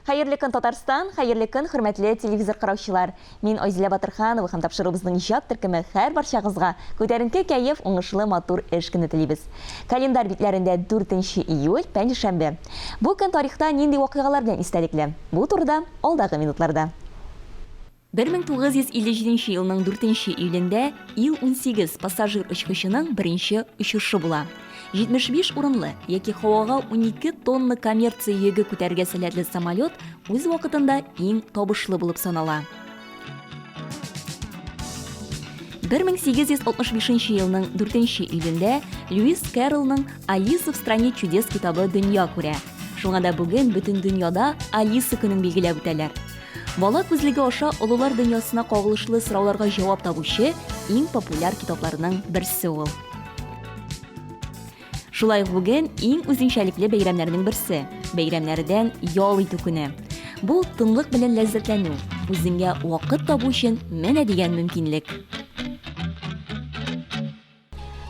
Хәерле көн, Татарстан! Хәерле көн, хөрмәтле телевизор караучылар! Мин Айзилә Батырханова һәм тапшыруыбызның иҗат төркеме һәрбарчагызга күтәренке кәеф, уңышлы матур эш көне телибез. Календарь битләрендә 4 июль, пәнҗешәмбе. Бу көн тарихта нинди вакыйгалар белән истәлекле? Бу турыда алдагы минутларда. 1957 елның 4 июлендә Ил-18 пассажир очкычының беренче очышы була. 75 урынлы яки һавага 12 тонна коммерция йөге күтәрергә сәләтле самолет үз вакытында иң табышлы булып санала. 1865 елның 4 июлендә Льюис Кэрроллның Алиса в стране чудес китабы дөнья күрә. Шуңа да бүген бөтен дөньяда Алиса көнен билгеләп үтәләр. Бала күзлеге аша олылар дөньясына кагылышлы сорауларга җавап табучы иң популяр китапларның берсе ул. Шулай ук бүген иң үзенчәлекле бәйрәмнәрнең берсе бәйрәмнәрдән ял итү көне. Бу тынлык белән ләззәтләнү, үзеңә вакыт табу өчен менә дигән мөмкинлек.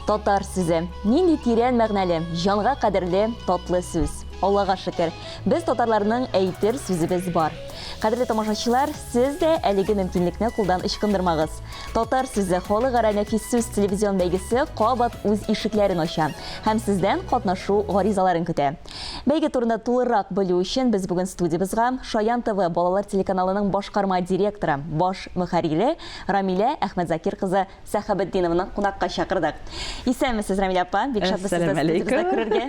Татар сүзе. Нинди тирән мәгънәле, җанга кадерле, татлы сүз. Аллага шөкер, без татарларның әйтер сүзебез бар. Кадерле тамашачылар, сез дә әлеге мөмкинлекне кулдан ычкындырмагыз. Татар сүзе халыкара нәфис сүз телевизион бәйгесе кабат үз ишекләрен ача һәм сездән катнашу гаризаларын көтә. Бәйге турында тулырак белү өчен без бүген студиябезгә Шаян ТВ балалар телеканалының башкарма директоры, баш мөхәррире Рамилә Әхмәтзакир кызы Сәхәбетдиновны кунакка чакырдык. Исәнмесез, Рамилә апа. Бик шатбыз сезне студиябездә күрергә.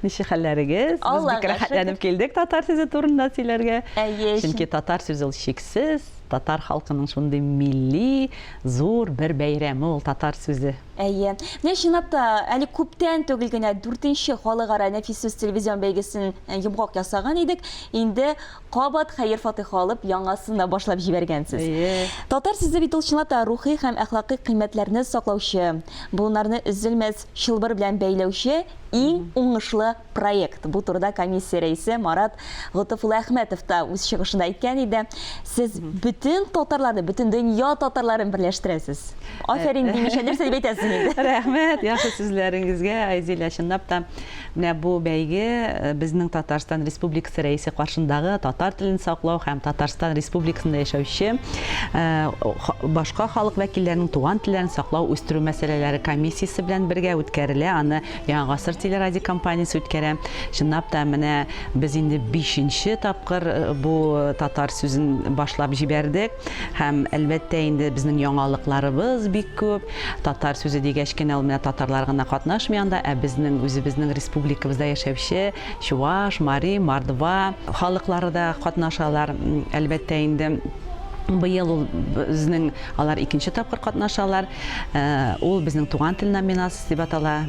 Ничек хәлләрегез? Без бик рәхәтләнеп килдек татар сүзе турында сөйләргә. Әйе. Чөнки татар сүзе ул чиксез, татар халкының шундый милли, зур бер бәйрәме ул татар сүзе. Әйе. Менә чынлап та, әле күптән түгел генә дүртенче халыкара нәфис сүз телевизион бәйгесен йомгак ясаган идек. Инде Кабат хәер-фатыйха алып, яңасын да башлап җибәргәнсез. Әйе. Татар сүзе бит ул чынлап та рухи һәм әхлакый кыйммәтләрне саклаучы, буыннарны өзелмәс чылбыр белән бәйләүче иң уңышлы проект. Бу турыда комиссия рәисе Марат Готыф улы Әхмәтов та үз чыгышында әйткән иде. Сез бөтен татарларны, бөтен дөнья татарларын берләштерәсез. Афәрин димичә нәрсә дип әйтәсең инде? Рәхмәт, яхшы сүзләрегезгә, Айзилә. Чынлап та, Менә бу бәйге безнең Татарстан Республикасы Рәисе каршындагы татар телен саклау һәм Татарстан Республикасында яшәүче башка халык вәкилләренең туган телләрен саклау, үстерү мәсьәләләре комиссиясе белән бергә үткәрелә. Аны Яңа гасыр телерадиокомпаниясе үткәрә. Чынлап та, менә без инде бишенче тапкыр бу татар сүзен башлап җибәрдек. Һәм, әлбәттә инде, безнең яңалыкларыбыз бик күп. Татар сүзе дигәч кенә ул менә татарлар гына катнашмый анда, ә безнең үзебезнең республикабызда яшәүче чуваш, мари, мордва халыклары да катнашалар. Әлбәттә инде, быел ул безнең алар икенче тапкыр катнашалар. Ул безнең туган тел номинациясе дип атала.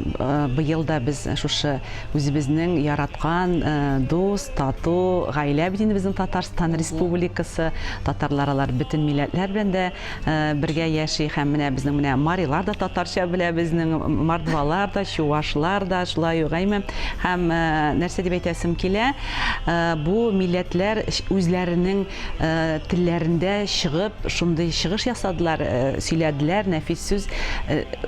Быел да без шушы үзебезнең яраткан дус, тату гаилә бит инде безнең Татарстан Республикасы. Татарлар алар бөтен милләтләр белән дә бергә яши һәм менә безнең менә марилар да татарча белә, безнең мордвалар да, чувашлар да шулай ук, әйме. Һәм нәрсә дип әйтәсем килә, бу милләтләр үзләренең телләрендә чыгып, шундый чыгыш ясадылар, сөйләделәр, нәфис сүз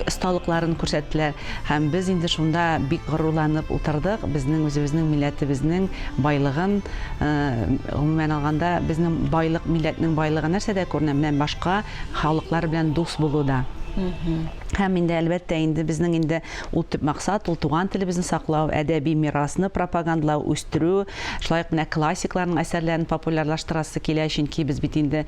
осталыкларын күрсәттеләр. Һәм без инде шунда бик горурланып утырдык, безнең үзебезнең милләтебезнең байлыгын, гомумән алганда, безнең байлык, милләтнең байлыгы нәрсәдә күренә? Менә башка халыклар белән дус булуда. Һәм инде, әлбәттә, инде безнең инде ул төп максат, ул туган телебезне саклау, әдәби мирасны пропагандалау, үстерү, шулай ук менә классикларның әсәрләрен популярлаштырасы килә, чөнки без бит инде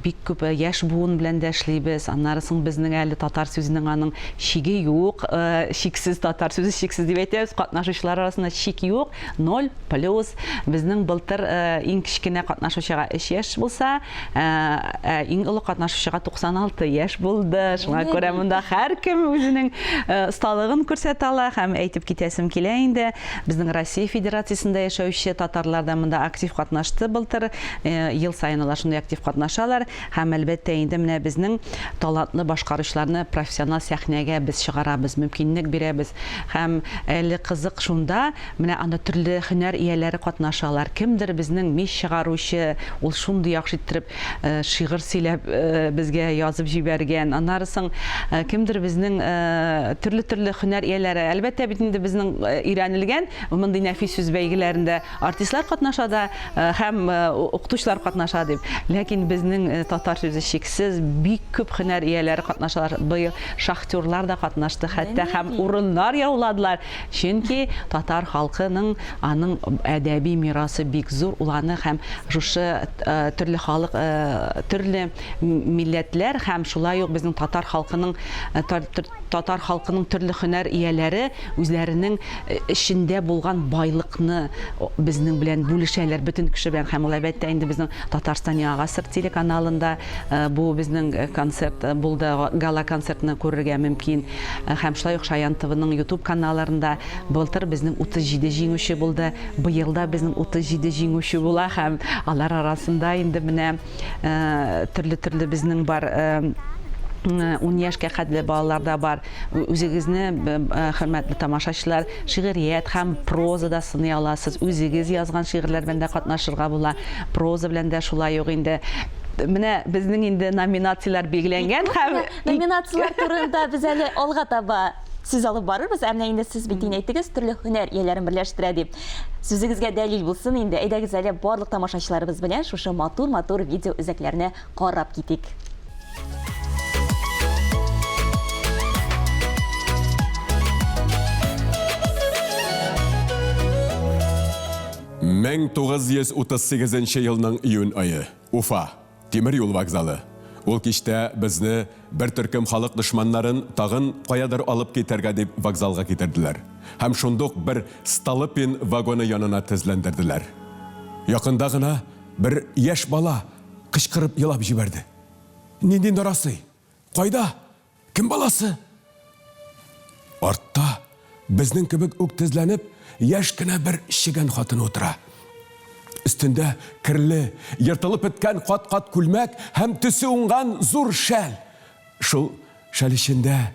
бик күп яшь буын белән дә эшлибез. Аннары соң безнең әле татар сүзенең аның чиге юк, чиксез татар сүзе чиксез дип әйтәбез, катнашучылар арасында чик юк, ноль плюс. Безнең былтыр иң кечкенә катнашучыга өч яшь булса, ә иң олы катнашучыга 96 яшь булды. Шуңа күрә монда һәркем үзенең осталыгын күрсәтә ала һәм әйтеп китәсем килә инде, безнең Россия Федерациясендә яшәүче татарлар да монда актив катнашты былтыр. Ел саен алар шундый актив катнашалар. Һәм, әлбәттә инде, менә безнең талантлы башкаручыларны профессионал сәхнәгә без чыгарабыз, мөмкинлек бирәбез. Һәм әле кызык шунда, менә анда төрле һөнәр ияләре катнашалар. Кемдер безнең мич чыгаручы, ул шундый яхшы иттереп шигырь сөйләп безгә язып җибәргән. Аннары. Аннары соң кемдер безнең төрле-төрле һөнәр ияләре. Әлбәттә бит инде безнең өйрәнелгән мондый нәфис сүз бәйгеләрендә артистлар катнаша да һәм укытучылар катнаша дип. Ләкин безнең татар сүзе чиксез, бик күп һөнәр ияләре катнашалар. Быел шахтерлар да катнашты хәтта һәм урыннар яуладылар. Чөнки татар халкының аның әдәби мирасы бик зур, ул аны һәм шушы төрле халык, төрле милләтләр һәм шулай ук безнең татар халкының татар халкының төрле һөнәр ияләре үзләренең эчендә булган байлыкны безнең белән бүлешәләр бөтен кеше белән һәм ул әлбәттә инде безнең Татарстан Яңа гасыр телеканалында бу безнең концерт булды, гала концертны күрергә мөмкин. Һәм шулай ук Шаян ТВның YouTube каналларында былтыр безнең 37 җиңүче булды, быел да безнең 37 җиңүче була һәм алар арасында инде менә төрле-төрле безнең бар 10 яшькә хәтле балалар да бар. Үзегезне, хөрмәтле тамашачылар, шигърият һәм проза да сыный аласыз. Үзегез язган шигырьләр белән дә катнашырга була. Проза белән дә шулай ук инде. Менә безнең инде номинацияләр билгеләнгән һәм Номинацияләр турында без әле алга таба сүз алып барырбыз. Ә менә инде сез бит инде әйттегез, төрле һөнәр ияләрен берләштерә дип. Сүзегезгә дәлил булсын инде. Әйдәгез әле барлык тамашачыларыбыз белән шушы матур-матур видео өзекләрне карап китик. 1938 елның июнь ае. Уфа. Тимер юл вокзалы. Ул кичтә безне, бер төркем халык дошманнарын тагын каядыр алып китәргә дип вокзалга китерделәр. Һәм шундук бер Столыпин вагоны янына тезләндерделәр. Якында гына бер яшь бала кычкырып елап җибәрде. Нинди нарасый? Кайда? Кем баласы? Артта, безнең кебек үк тезләнеп, яшь кенә бер чегән хатын утыра. Өстендә керле, ертылып беткән кат-кат күлмәк һәм төсе уңган зур шәл. Шул шәл эчендә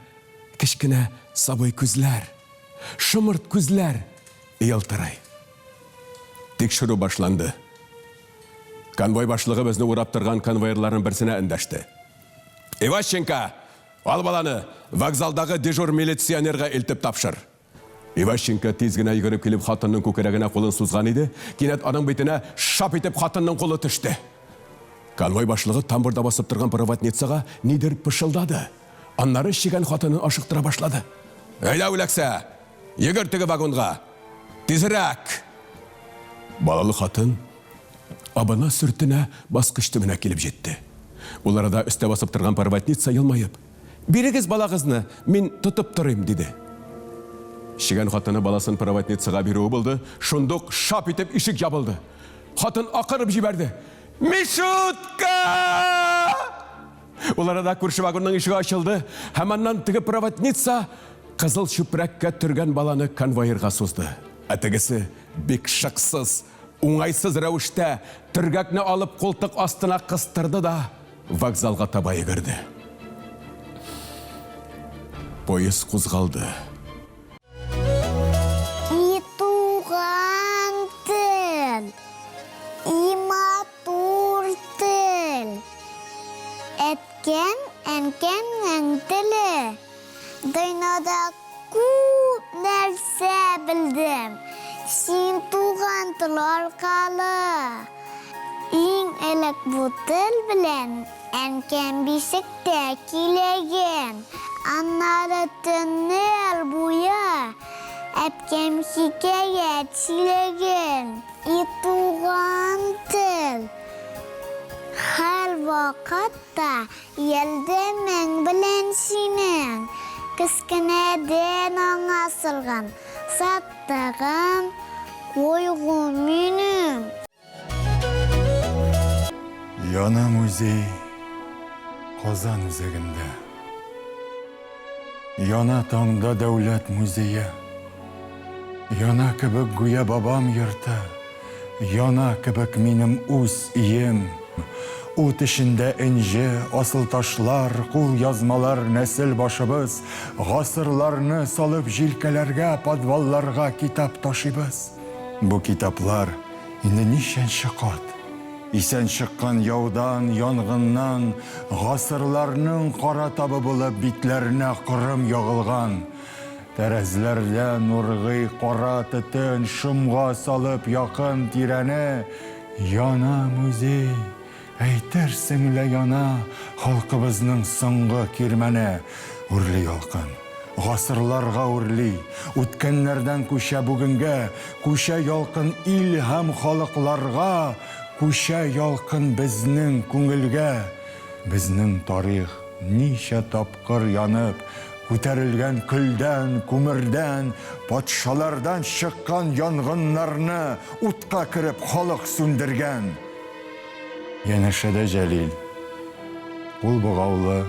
кечкенә сабый күзләр, шомырт күзләр елтырый. Тикшерү башланды. Конвой башлыгы безне урап торган конвоирларның берсенә эндәште. Иващенко, ал баланы, вокзалдагы дежур милиционерга илтеп тапшыр. Иващенко тиз генә йөгереп килеп хатынның күкрәгенә кулын сузган иде, кинәт аның битенә шап итеп хатынның кулы төште. Конвой башлыгы тамбурда басып торган проводницага нидер пышылдады. Аннары чегән хатынын ашыктыра башлады. Әйдә, үләксә! Йөгер теге вагонга! Тизрәк! Балалы хатын абына-сөртенә баскыч төбенә килеп җитте. Ул арада өстә басып торган проводница елмаеп, Бирегез балагызны, мин тотып торыйм, диде. Чегән хатыны баласын проводницага бирүе булды, шундук шап итеп ишек ябылды. Хатын акырып җибәрде, Мишутка! Ул арада күрше вагонның ишеге ачылды һәм аннан теге проводница кызыл чүпрәккә төргән баланы конвоирга сузды. Ә тегесе бик шыксыз, уңайсыз рәвештә төргәкне алып култык астына кыстырды да вокзалга таба йөгерде. Поезд кузгалды. И туган тел, и матур тел, Әткәм, әнкәмнең теле. Дөньяда күп нәрсә белдем, Син туган тел аркалы. Иң элек бу тел белән әнкәм бишектә көйләгән. Аннары төннәр буе әбкәм хикәят сөйләгән. И туган тел, һәрвакытта Ярдәмең белән синең Кечкенәдән аңа сылган Саттыгым кайгым минем. Яна музей Казан үзәгендә. Яна таңда дәүләт музее. Яна кебек гүя бабам йорты, Яна кебек минем үз өем. Ут эчендә энҗе, асылташлар, кулъязмалар, нәсел башыбыз, Гасырларны салып җилкәләргә, подвалларга китап ташыйбыз. Бу китаплар инде ничәнче кат. Исән чыккан яудан, янгыннан, Гасырларның кара табы булып битләренә корым ягылган. Тәрәзләрдә нургый кара төтен, шомга салып якын тирәне, Яна музей, әйтерсең лә яна халкыбызның соңгы кирмәне. Үрли ялкын. Гасырларга үрли, үткәннәрдән күчә бүгенгә, Күчә ялкын ил һәм халыкларга, Күчә ялкын безнең күңелгә. Безнең тарих ничә тапкыр янып, Күтәрелгән көлдән, күмердән, Патшалардан чыккан янгыннарны Утка кереп халык сүндергән. Янәшәдә Җәлил. Кул богаулы,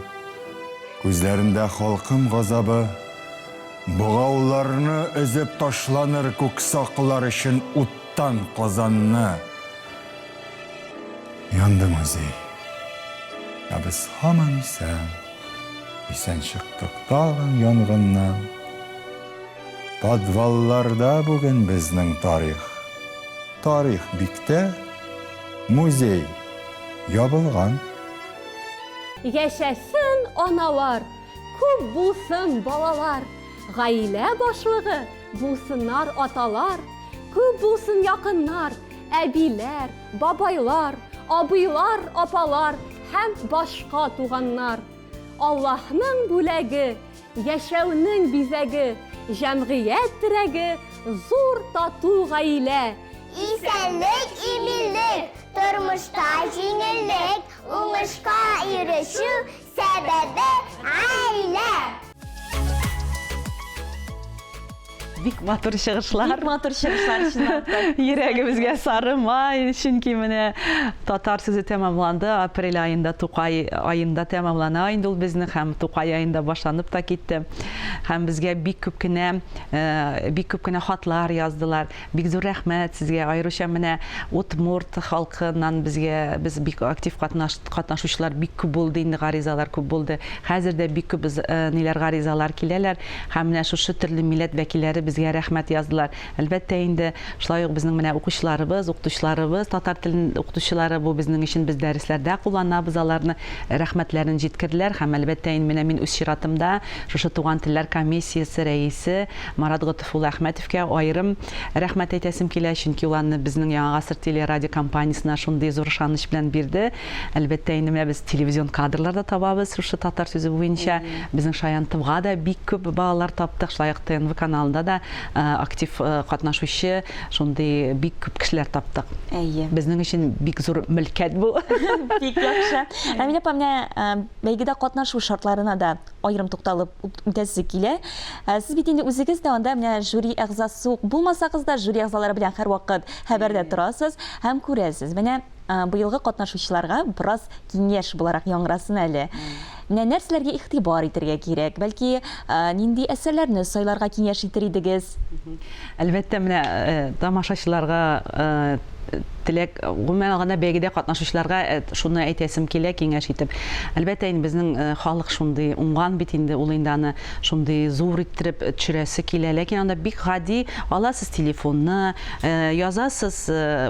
күзләрендә халкым газабы. Богауларны өзеп ташланыр күк саклар өчен уттан Казанны. Янды музей. Ә без һаман исән. Исән чыктык тагын янгыннан. Подвалларда бүген безнең тарих. Тарих биктә, музей ябылган. Яшәсен аналар, күп булсын балалар, Гаилә башлыгы булсыннар аталар, Күп булсын якыннар, әбиләр, бабайлар, Абыйлар, апалар һәм башка туганнар. Аллаһның бүләге, яшәүнең бизәге, Җәмгыять терәге, зур тату гаилә. Исәнлек, иминлек, тормышта җиңеллек, Уңышка ирешү сәбәбе, гаилә! Бик матур чыгышлар. Бик матур чыгышлар, чынлап та. Йөрәгебезгә сары май, чөнки менә татар сүзе тәмамланды. Апрель аенда Тукай аенда тәмамлана инде ул безнең һәм Тукай аенда башланып та китте. Һәм безгә бик күп кенә, э, бик күп кенә хатлар яздылар. Бик зур рәхмәт сезгә, аеруча менә удмурт халкыннан безгә, без бик актив катнаш, катнашучылар бик күп булды инде, гаризалар күп булды. Хәзер дә бик күп ниләр гаризалар киләләр һәм менә шушы төрле милләт вәкилләре безгә рәхмәт яздылар. Әлбәттә инде, шулай ук безнең менә укучыларыбыз, укытучыларыбыз, татар телен укытучылары, бу безнең өчен без дәресләрдә кулланабыз аларны, рәхмәтләрен җиткерделәр һәм әлбәттә инде менә мин үз чиратымда шушы туган телләр комиссиясе рәисе Марат Готыф улы Әхмәтовка аерым рәхмәт әйтәсем килә, чөнки ул аны безнең Яңа гасыр телерадиокомпаниясенә шундый зур ышаныч белән бирде. Әлбәттә, инде менә без телевизион кадрлар да табабыз шушы татар сүзе буенча. Безнең Шаян ТВга да бик күп балалар таптык, шулай ук ТНВ каналында да актив катнашучы шундый бик күп кешеләр таптык. Әйе. Безнең өчен бик зур мөлкәт бу. Бик яхшы. Рамилә апа, менә бәйгедә катнашу шартларына да аерым тукталып үтәсе килә. Ә, сез бит инде үзегез дә анда менә жюри әгъзасы ук булмасагыз да, жюри әгъзалары белән һәрвакыт хәбәрдә торасыз һәм күрәсез. Менә быелгы катнашучыларга бераз киңәш буларак яңгырасын әле. Менә нәрсәләргә игътибар итәргә кирәк? Бәлки, нинди әсәрләрне сайларга киңәш итер идегез? Әлбәттә, менә тамашачыларга теләк, гомумән алганда бәйгедә катнашучыларга э, шуны әйтәсем килә, киңәш итеп. Әлбәттә, инде безнең э, халык шундый уңган бит инде, ул инде аны шундый зур иттереп э, төшерәсе килә. Ләкин анда бик гади аласыз телефонны, язасыз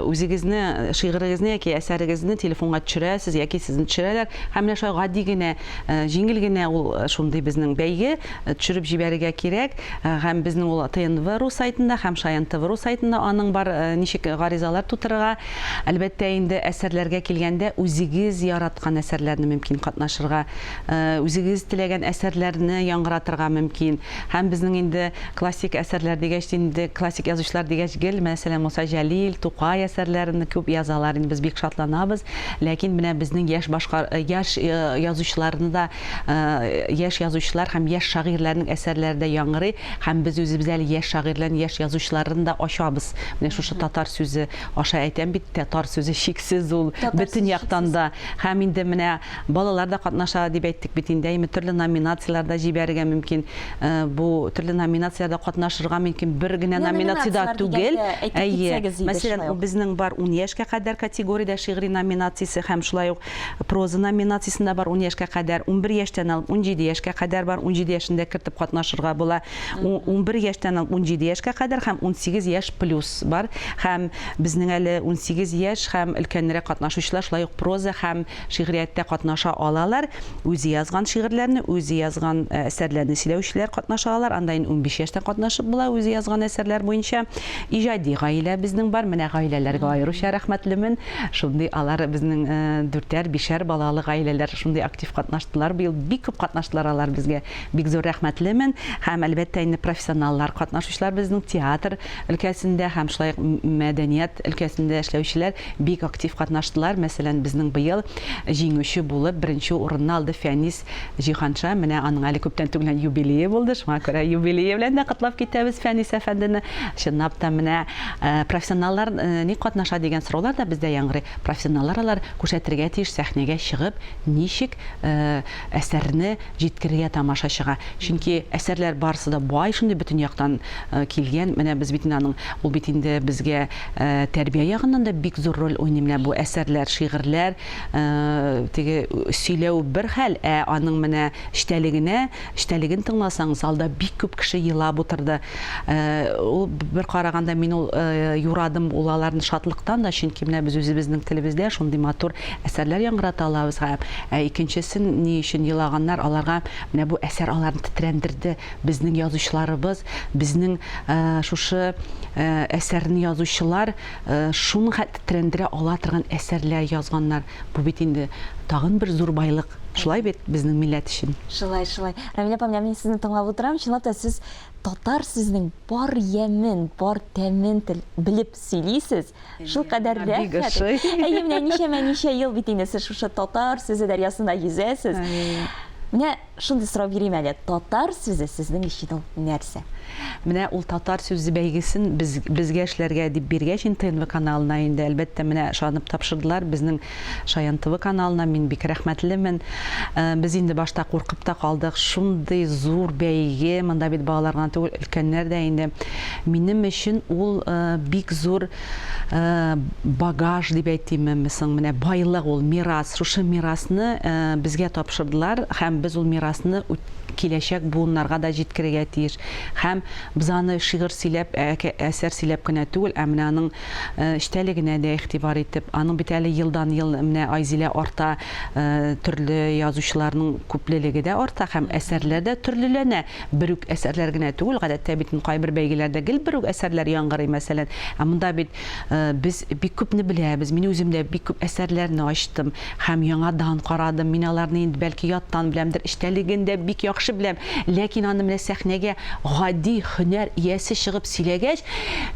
үзегезне, шигырегезне яки әсәрегезне телефонга төшерәсез яки сезне төшерәләр. Һәм менә шулай гади генә, җиңел генә ул шундый безнең бәйге төшереп җибәрергә кирәк. Һәм безнең ул ТНВ ру сайтында һәм Шаян ТВ ру сайтында аның бар ничек гаризалар тутырырга. Әлбәттә инде әсәрләргә килгәндә үзегез яраткан әсәрләрне мөмкин катнашырга, үзегез теләгән әсәрләрне яңгыратырга мөмкин. Һәм безнең инде классик әсәрләр дигәч инде классик язучылар дигәч гел мәсәлән Муса Җәлил, Тукай әсәрләрен күп язалар инде без бик шатланабыз. Ләкин менә безнең яшь башкар яшь язучыларны да Яшь язучылар һәм яшь шагыйрьләрнең әсәрләре дә яңгырый һәм без үзебез әле яшь шагыйрьләрнең, яшь язучыларны да ачабыз. Менә шушы татар сүзе аша әйтәм бит, татар сүзе чиксез ул, бөтен яктан да. Һәм инде менә балалар да катнаша дип әйттек бит инде, әйме, төрле номинацияләрдә җибәрергә мөмкин. Бу төрле номинацияләрдә катнашырга мөмкин, бер генә номинациядә түгел. Әйе, мәсәлән, безнең бар ун яшькә кадәр категориядә шигъри номинациясе һәм шулай ук Проза номинациясендә бар 10 яшькә кадәр, 11 яшьтән алып 17 яшькә кадәр бар, 17 яшендә кертеп катнашырга була. 11 яшьтән алып 17 яшькә кадәр һәм 18 яшь плюс бар. Һәм безнең әле 18 18 яшь һәм өлкәнрәк катнашучылар шулай ук проза һәм шигърияттә катнаша алалар. Үзе язган шигырьләрне, үзе язган әсәрләрне сөйләүчеләр катнаша алалар. Анда инде 15 яшьтән катнашып була үзе язган әсәрләр буенча. Иҗади гаилә безнең бар. Менә гаиләләргә аеруча рәхмәтлемен. Шундый алар безнең дүртәр, бишәр балалы гаиләләр шундый актив катнаштылар. Быел бик күп катнаштылар алар безгә. Бик зур рәхмәтлемен. Һәм, әлбәттә, инде профессионаллар катнашучылар безнең театр өлкәсендә һәм шулай ук мәдәният өлкәсендә эшләүчеләр бик актив катнаштылар. Мәсәлән, безнең быел җиңүче булып беренче урынны алды Фәнис Җиһанша. Менә аның әле күптән түгел юбилее булды. Шуңа күрә юбилее белән дә котлап китәбез Фәнис әфәндене. Чынлап та менә профессионаллар ник катнаша дигән сораулар да бездә яңгырый. Профессионаллар алар күрсәтергә тиеш сәхнәгә чыгып, ничек әсәрне җиткерергә тамашачыга. Чөнки әсәрләр барысы да бай, шундый бөтен яктан килгән. Менә без бит инде аның, ул бит инде безгә тәрбия ягыннан да бик зур роль уйный. Менә бу әсәрләр, шигырьләр, теге сөйләү бер хәл, ә аның менә эчтәлегенә, эчтәлеген тыңласаң, залда бик күп кеше елап утырды. Ул бер караганда мин ул юрадым ул аларны шатлыктан да, чөнки менә без үзебезнең телебездә шундый матур әсәрләр яңгырата алабыз. Ә икенчесен ни өчен елаганнар, аларга менә бу әсәр аларны тетрәндерде. Безнең язучыларыбыз, безнең шушы әсәрне язучылар шуның хәтле тетрәндерә ала торган әсәрләр язганнар. Бу бит инде тагын бер зур байлык. Шулай бит, безнең милләт өчен. Шулай, шулай. Рамилә апа, менә мин сезне тыңлап утырам, чынлап та сез татар сүзенең бар ямен, бар тәмен тел белеп сөйлисез. Шулкадәр Бик рәхәт. ошый. Әйе, менә ничәмә ничә ел бит инде сез шушы татар сүзе дәрьясында йөзәсез. Менә шундый сорау бирим әле. Татар сүзе сезнең өчен ул нәрсә? Менә ул татар сүзе бәйгесен без, безгә эшләргә дип биргәч инде ТНВ каналына инде, әлбәттә, менә ышанып тапшырдылар. Безнең Шаян ТВ каналына мин бик рәхмәтлемен. Без инде башта куркып та калдык. Шундый зур бәйге, монда бит балалар гына түгел, өлкәннәр дә инде. Минем өчен ул бик зур багаж дип әйтимме соң, менә байлык ул, мирас. Шушы мирасны безгә тапшырдылар һәм без ул мирасны киләчәк буыннарга да җиткерергә тиеш. Һәм без аны шигырь сөйләп, әсәр сөйләп кенә түгел, ә менә аның эчтәлегенә дә игътибар итеп, аның бит әле елдан-ел менә Айзилә арта, төрле язучыларның күплелеге дә арта һәм әсәрләр дә төрлеләнә. Бер үк әсәрләр генә түгел, гадәттә бит кайбер бәйгеләрдә гел бер үк әсәрләр яңгырый, мәсәлән. Ә монда бит без бик күпне беләбез. Мин үзем дә бик күп әсәрләрне ачтым һәм яңадан карадым. Мин аларны инде бәлки яттан беләмдер, эчтәлеген дә бик яхшы беләм. Ләкин аны менә сәхнәгә гади һөнәр иясе чыгып сөйләгәч,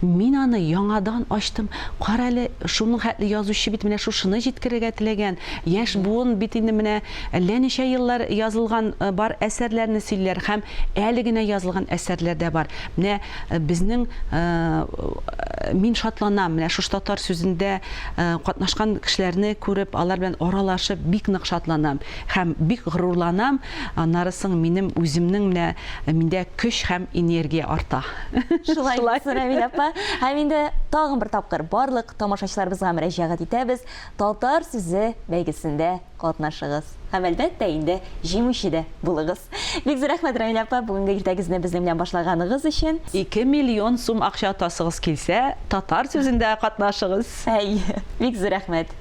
мин аны яңадан ачтым. Карале, шуның хәтле язучы бит менә шушыны җиткерергә теләгән. Яшь буын бит инде менә әллә ничә еллар язылган бар әсәрләрне сөйлиләр һәм әле генә язылган әсәрләр дә бар. Менә безнең мин шатланам, менә шушы татар сүзендә катнашкан кешеләрне күреп, алар белән аралашып бик нык шатланам һәм бик горурланам. Аннары соң минем үземнең менә миндә көч һәм энергия арта. Шулай булсын, Рәмилә апа. Һәм инде тагын бер тапкыр барлык тамашачыларыбызга мөрәҗәгать итәбез, Татар сүзе бәйгесендә катнашыгыз. Һәм, әлбәттә инде, җиңүче дә булыгыз. Бик зур рәхмәт, Рамилә апа, бүгенге иртәгезне безнең белән башлаганыгыз өчен. 2 миллион сум акча отасыгыз килсә, татар сүзендә катнашыгыз. Әйе, бик зур рәхмәт.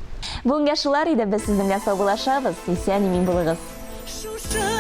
Бүгенгә шулар иде, без сезнең белән саубуллашабыз. Исән-имин булыгыз. Шушы.